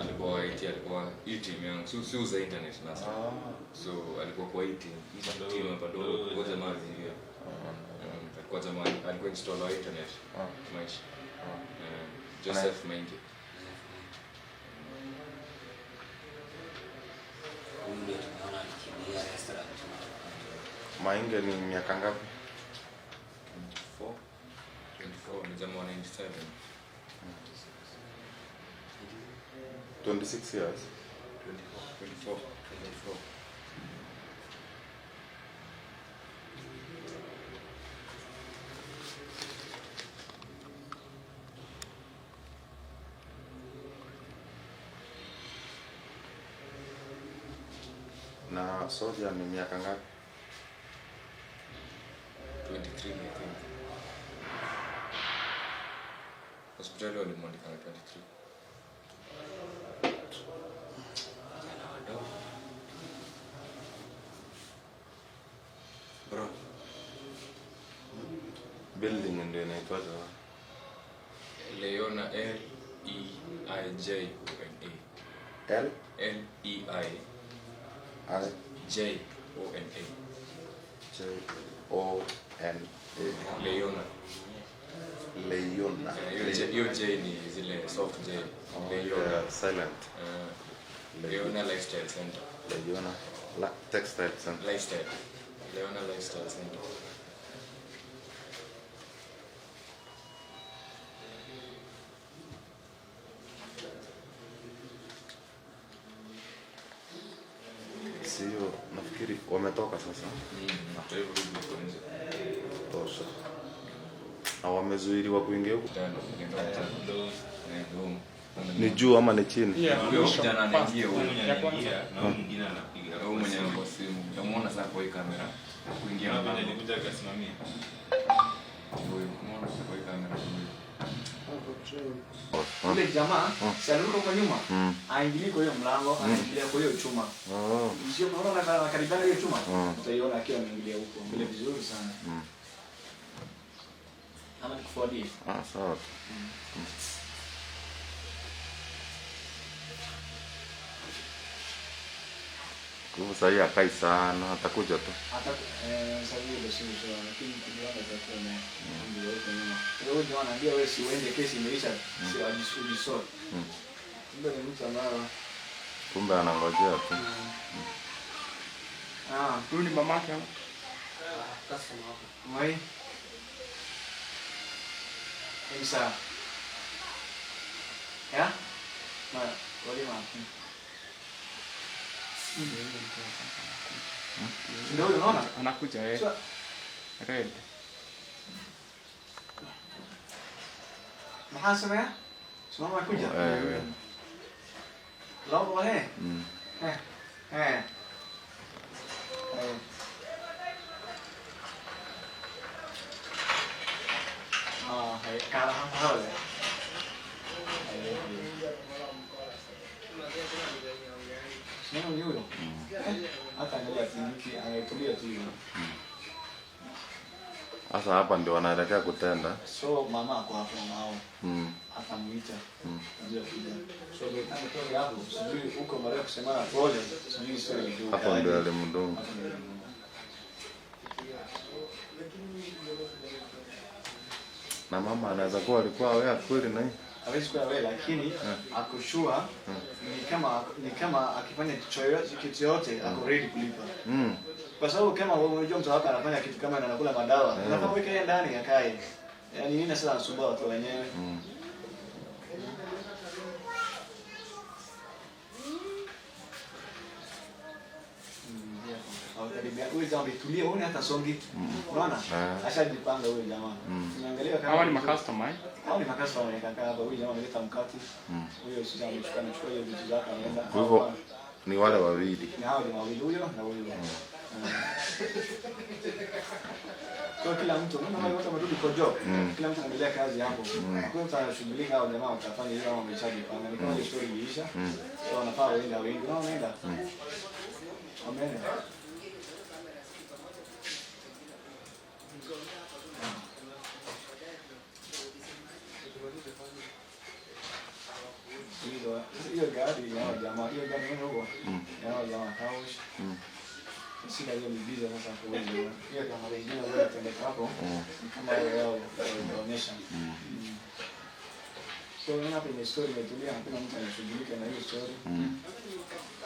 Alikuwa IT, alikuwa hii team yangu. Si uza internet na Ah. So alikuwa kwa hii team. Hii team hapa ndo kwa jamaa aliingia. Alikuwa jamaa alikuwa installer wa internet. Maisha. Joseph Maingi. Huyu ndio tumeona alikimbia restaurant. Mainge ni miaka ngapi? 24. 24 ni jamaa wa 97. 26 years. 24. 24. Na soja ni miaka ngapi? 23 I think. Hospitali walimwandika na 23. Vijana wadogo. Bro, Building ndio inaitwaje? Leona L E I J O N A. L L E I I J O N A. J O N A. Leona. Leona. Hiyo J ni zile soft J. Oh, Leona. yeah, silent. Leona Lifestyle Center. Leona La Textile Center. Lifestyle. Leona Lifestyle Center. Sio, nafikiri wametoka sasa. Kwa hivyo rudi huko nje. Tosha. Na wamezuiliwa kuingia huku. Tano, ndio tano. Ndio. Ni juu ama ni chini? Yeah, Huyo kijana anaingia huyo. Ya kwanza. Na huyu mwingine anapiga. Huyo mwenye ako simu. Utamuona sasa kwa hii kamera. Kuingia Na mlango. vile alikuja akasimamia. Huyo, umeona kwa hii kamera huyo. Ule jamaa si aliruka kwa nyuma, aingilie kwa hiyo mlango, anaingilia kwa hiyo chuma. Oh. Sio, unaona anakaribiana hiyo chuma, utaiona akiwa ameingilia huko. Angalia vizuri sana. Ama nikufuatie. Ah, sawa. Kwa hivyo sahii hakai sana, atakuja tu. Hata sasa hiyo sio sawa, lakini tuliona itakuwa na ndio huko nyuma. Kwa hiyo jamaa anaambia wewe si uende, kesi imeisha, si ujisort. Kumbe ni mtu ambaye Kumbe anangojea tu. Huyu ni mamake ama? Customer hapo. Moi. Imsa. Ya? Ma, wali ma. Ndio huyo unaona? Anakuja eh. So, Red. maxaa sameeya? Soo ma kuja? Eh. Labo he. Eh. Eh. Eh. Ah, hay cara hao. Sio ni huyo. Hata angalia kliniki ametulia tu hiyo. Sasa hapa ndio wanaelekea kutenda. So mama ako hapo nao. Atamuita. Ndio kuja. So ndio kama hapo, sijui huko mara kusemana pole, sijui sio ndio. Hapo ndio alimdunga. Hapo ndio alimdunga. Na mama anaweza kuwa alikuwa aware kweli na hii. Hawezi kuwa aware, lakini ako sure ni kama akifanya kitu yote ako ready kulipa. Kwa sababu kama wewe unajua mtu wako anafanya kitu kama anakula madawa, unafaa uweke yeye ndani akae. Yaani nini sasa anasumbua watu wenyewe? Huyu jamaa ametulia, huyu hata songi. Unaona? Ashajipanga huyu jamaa. Tunaangalia kama Hawa ni macustomer eh? Hao ni macustomer wamekaa hapa. Huyu jamaa ameleta mkate. Huyo sisi amechukua hiyo vitu zake ameenda. Kwa hivyo ni wale wawili. Ni hao ni wawili, huyo na huyo. Kwa kila mtu, unaona wale wote wamerudi kwa job. Kila mtu anaendelea kazi hapo. Hakuna mtu anashughulika hao jamaa watafanya hiyo ama wameshajipanga. Ni kama ile story iliisha. So wanafaa waende wengi. Unaona wameenda. Wameenda. Hizo hiyo gari ya jamaa, hiyo gari ni huko. Ya jamaa kaush. Shida hiyo ni biza sasa kwa hiyo. Hiyo kama ingine wewe unatendeka hapo. Kama hiyo yao inaonyesha. So mimi hapa ni story imetulia, hakuna mtu anashughulika na hiyo story.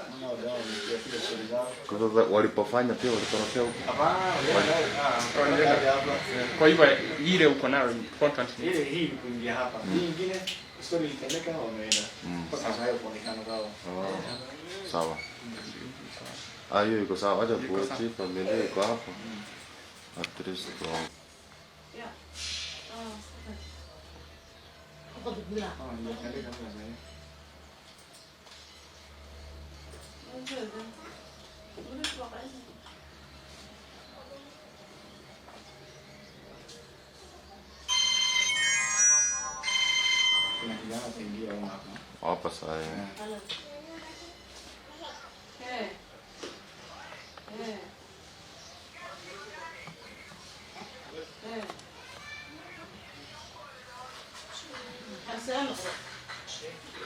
Naona wadau wamepiga story zao. Kwa sasa walipofanya pia walitorokea huko. Hapana, walienda hapa. Kwa hivyo ile uko nayo important ni Ile hii kuingia hapa. Hii ingine story ilitendeka wameenda. Mpaka sasa hayo kuonekana kwao. Oh. Sawa. Ah, hiyo iko sawa. Acha Iko sawa. tuache familia iko hapo. At least Ah, ilitendeka mpaka sasa hivi. Kuna kijana ataingia huko hapa. hapa saa hii.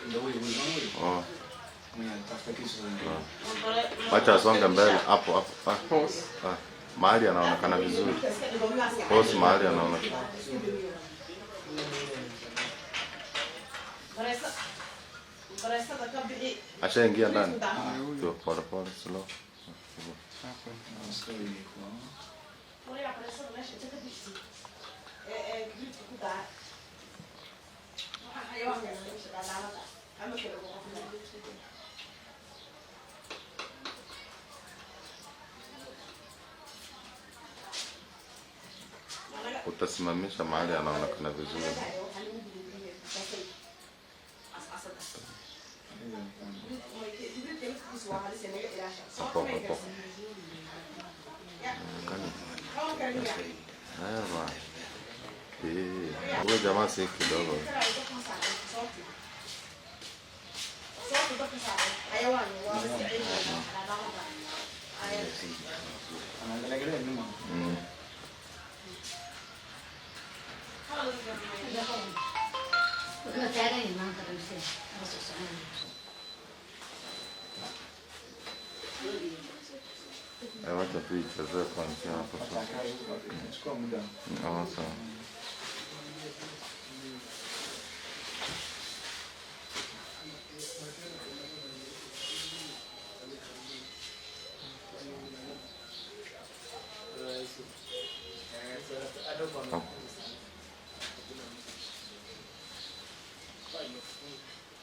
Ndio huyu huyu huyu. Oh. Mwenye anatafuta kisu sasa. Acha asonge mbele hapo hapo. Ah. pause. Ah. Mahali anaonekana vizuri. Boss mahali anaonekana. Ashaingia ndani. Tu pole pole slow. Hapo. Story ilikuwa. Utasimamisha mahali anaonekana vizuri. Hapo hapo. Kani. Haya bwana. Eh, huyo jamaa si kidogo. Anaangalia nyuma. Eh, wacha tu ichezee kuanzia hapo sasa. Atakaa huko atachukua muda. Oh, sawa.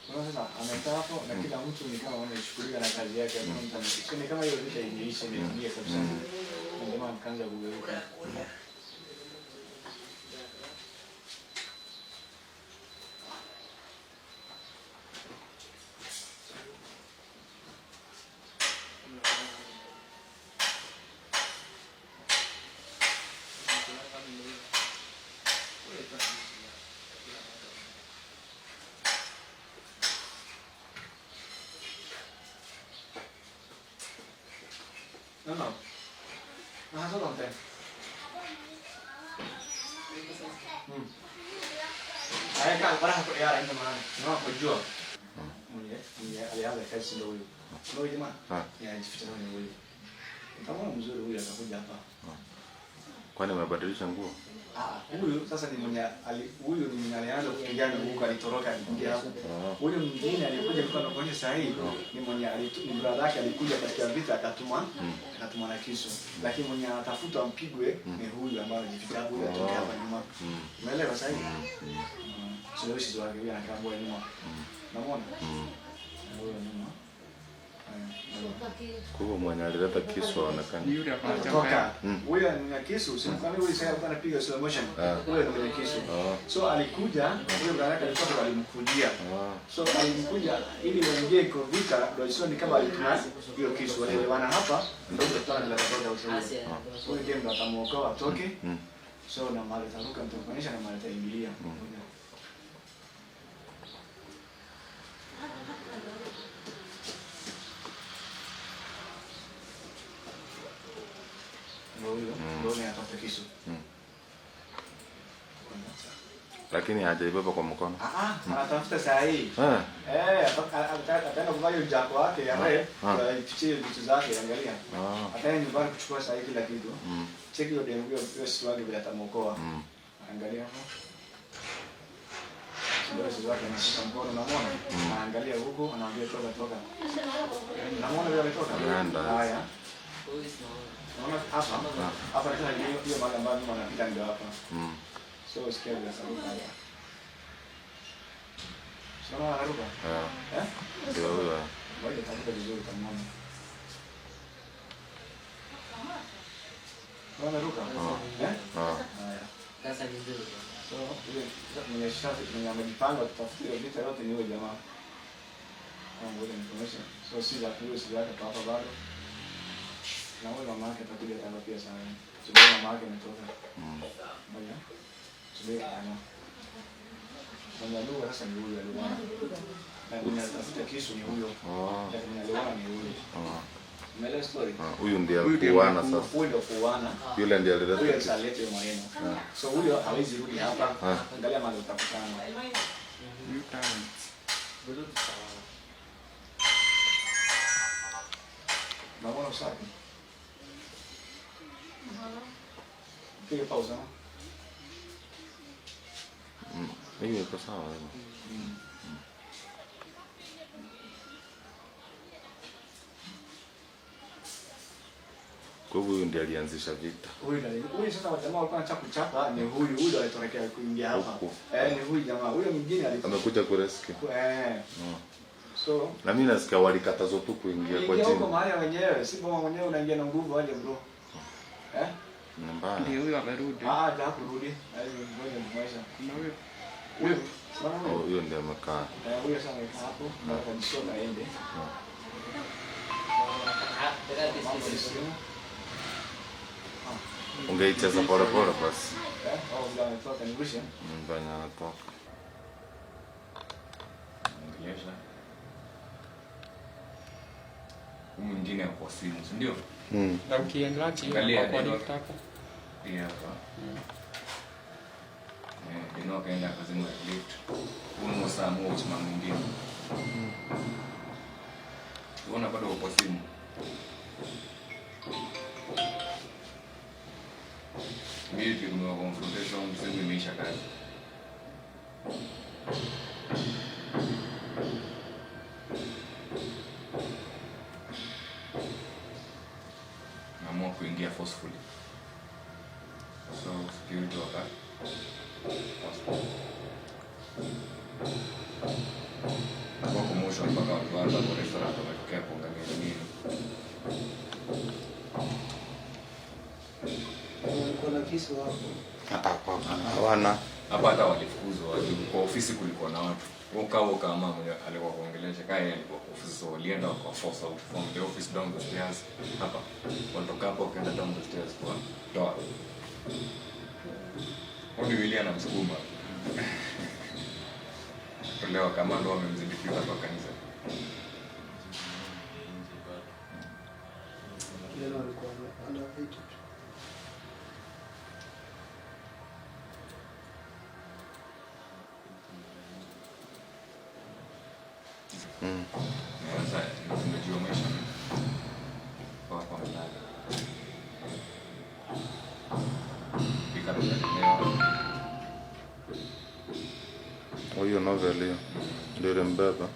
Unaona sasa amekaa hapo na kila mtu ni kama ameshughulika na kazi yake, hakuna mtu ame- ni kama hiyo vita imeisha imetulia kabisa. Na jamaa akaanza kugeuka. No, no. Maxaa soo doontay? Haya kaa faraha ku ciyaara inta maahan. Nimaa kujua. Mwenye mwenye alianza kazi ndio huyu. Ndio huyu jamaa. Ah. Ya jificha sana huyu. Utamwona mzuri huyu atakuja hapa. Kwani amebadilisha nguo? Ah, huyu sasa ni mwenye huyu ni mwenye alianza kupigana huko, alitoroka alikuja hapo. Huyu mwingine alikuja alikuwa anakuonyesha sasa hivi ni mwenye ni brother yake alikuja katika vita akatuma akatuma na kisu. Lakini mwenye anatafuta ampigwe ni huyu ambaye anajificha hapo, huyu atoke hapa nyuma. Umeelewa sasa hivi? Suluhishi wake huyu anakaa mbwa nyuma. Unamuona? Huyo nyuma. Kwa hivyo mwenye alileta kisu aonekana. Ni yule akona jamba Kutoka yake. huyo ni mwenye kisu, simkwambia huyu sasa alikuwa anapiga slow motion. Huyo ni mwenye kisu. So alikuja, huyo brother yake alikuwa ndo alimkujia. So alimkuja ili waingie kwa vita, ndio sio ni kama alituma hiyo kisu, walielewana hapa, ndio kutana na kutoka ushauri. Huyu ndiye ndo atamuokoa atoke. So na mali taruka mtamfanisha na mali taingilia. Ndio huyo, ndio anatafuta kisu. Lakini hajaibeba kwa mkono. Ah, anatafuta saa hii. Eh. Eh, ataenda kuvaa hiyo jako wake ya red, aifichie vitu zake, angalia. Ataenda nyumbani kuchukua saa hii kila kitu. Cheki hiyo demu, hiyo sister wake vile atamuokoa. Angalia hapo. Ndio sister wake anashika mkono, unamwona? Anaangalia huku, anaambia toka toka. Unamwona vile ametoka? Anaenda. Haya. Unaona hapa? Hapa tena hiyo mahali ambayo mimi wanapita ndio hapa. So sikia vile anaruka hapa. Sio anaruka? Eh. Eh? Ndio huyo. Ngoja tafuta vizuri utamwona. Unaona anaruka? Eh? Haya. Sasa ni nzuri. So yule mwenye shafi mwenye amejipanga kutafuta hiyo vita yote ni huyo jamaa. Ngoja nikuonyeshe. So si za huyo, si zake hapa bado. Na huyo mama yake atakuja tena pia sana. So mama yake ametoka. Ngoja. Subiri ana. Mwenye lugha sasa ni huyo aliona. Na mwenye anatafuta kisu ni huyo. Na mwenye aliona ni huyo. Umeelewa story? Huyu ndiye Huyu ndiye kuuana mkuu. sasa. Huyu ndio kuuana. Yule ndiye alileta Huyo kisu. alileta hiyo maneno. So huyo hawezi rudi hapa. Angalia mahali utakutana. New talents. Unaona usafi? Piga pause, no? Hiyo iko sawa hiyo. Kwa hivyo huyu ndiye alianzisha vita. Huyu ndio. Huyu sasa jamaa walikuwa wanataka kuchapa ni huyu, huyu alitorokea kuingia hapa. Huku. Eh, ni huyu jamaa. Huyo mwingine alikuwa Amekuja kurescue. eh. So Na mimi nasikia walikatazwa tu kuingia kwa ingia huko gym. mahali wenyewe, si boma mwenyewe unaingia na nguvu aje bro. Eh? Ni mbaya. Ndio huyo amerudi. Ah, hata hakurudi. Haizi ngoja nikuonyeshe. Kuna huyo. Huyo. Sana Oh, huyo. huyo ndiye amekaa. Eh, huyo sasa amekaa hapo, na akajisonga aende. Mambo ni simu. Ungeicheza pole pole basi. Eh, oh, vile ametoka nirushe. Mbanya anatoka. Ongelesha. Huyu mwingine kwa simu, si ndio? Na ukienlarge hiyo Angalia, kwa ndio. lift hapo. Hii hapa. Eh, ndio akaenda akazima lift. Huyu ni Samu wa mwingine. Unaona bado kwa simu. Immediately kuna confrontation, simu imeisha kazi. Naamua kuingia forcefully. So security waka kwa commotion mpaka watu hapa kwa restaurant wametokea kuangalia ni nini. Kuna kisu hapo. Hawana. Hapa hata walifukuzwa juu kwa ofisi kulikuwa na watu. Ukawa kama mwenye alikuwa kuongelesha kaya alikuwa kwa ofisi, so walienda waka force out from the office down the stairs. Hapa walitoka hapo wakaenda down the stairs kwa toa. Huyu Willy anamsukuma. Tolewa kama ndo wamemzindikiza kwa kanisa. Kijana walikuwa ana vitu. Sasa ndio tumejua maisha. Kwa mlala. Pika tukalewa. Huyo novel hiyo. Ndio ilimbeba.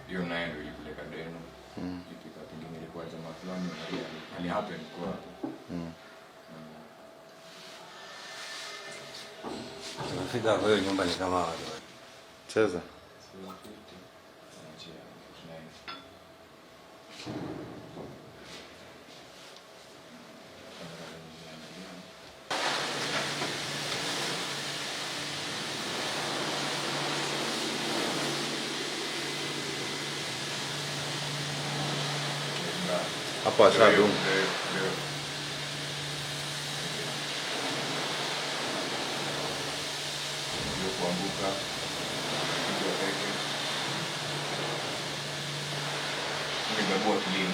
Hiyo nayo ndio ilipeleka Deno. Ilipika pengine ilikuwa jamaa fulani ali happen kwa Tumefika kwa hiyo nyumba ni kama watu. Cheza. 750. Achia 9. Hapo ashadunga. Ndio. Ndio kuanguka. Ndio peke. Ni babu clean.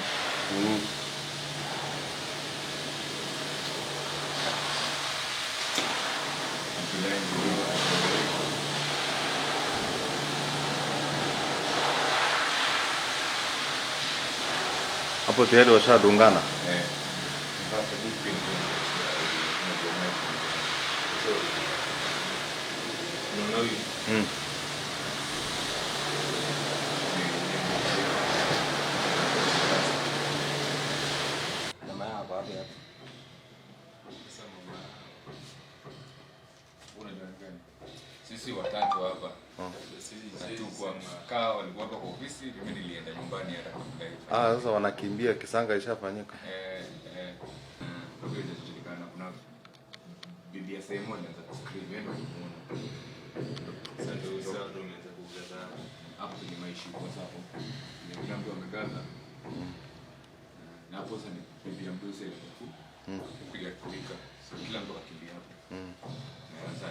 Hapo tayari washadungana. Eh. In fact, a good thing is Unaona huyu? Mama yao ako wapi hapo? Sasa mama, unajua ni gani? Sisi watatu hapa hatukuwa kaa, walikuwa hapa kwa ofisi, mimi nilienda nyumbani hata kabla Ah, sasa wanakimbia kisanga ishafanyika. Kabla haijajulikana, kuna bibi ya sehemu alianza kuscream, yeye ndo alimuona. Sasa ndio sasa ndio umeanza kugaza. Hapo kwenye maishi kwa hapo. Ni kila mtu amegaza. Na hapo sasa ni bibi ya mdusi alikuwa kupiga kulika. So kila mtu akakimbia hapo. Na sasa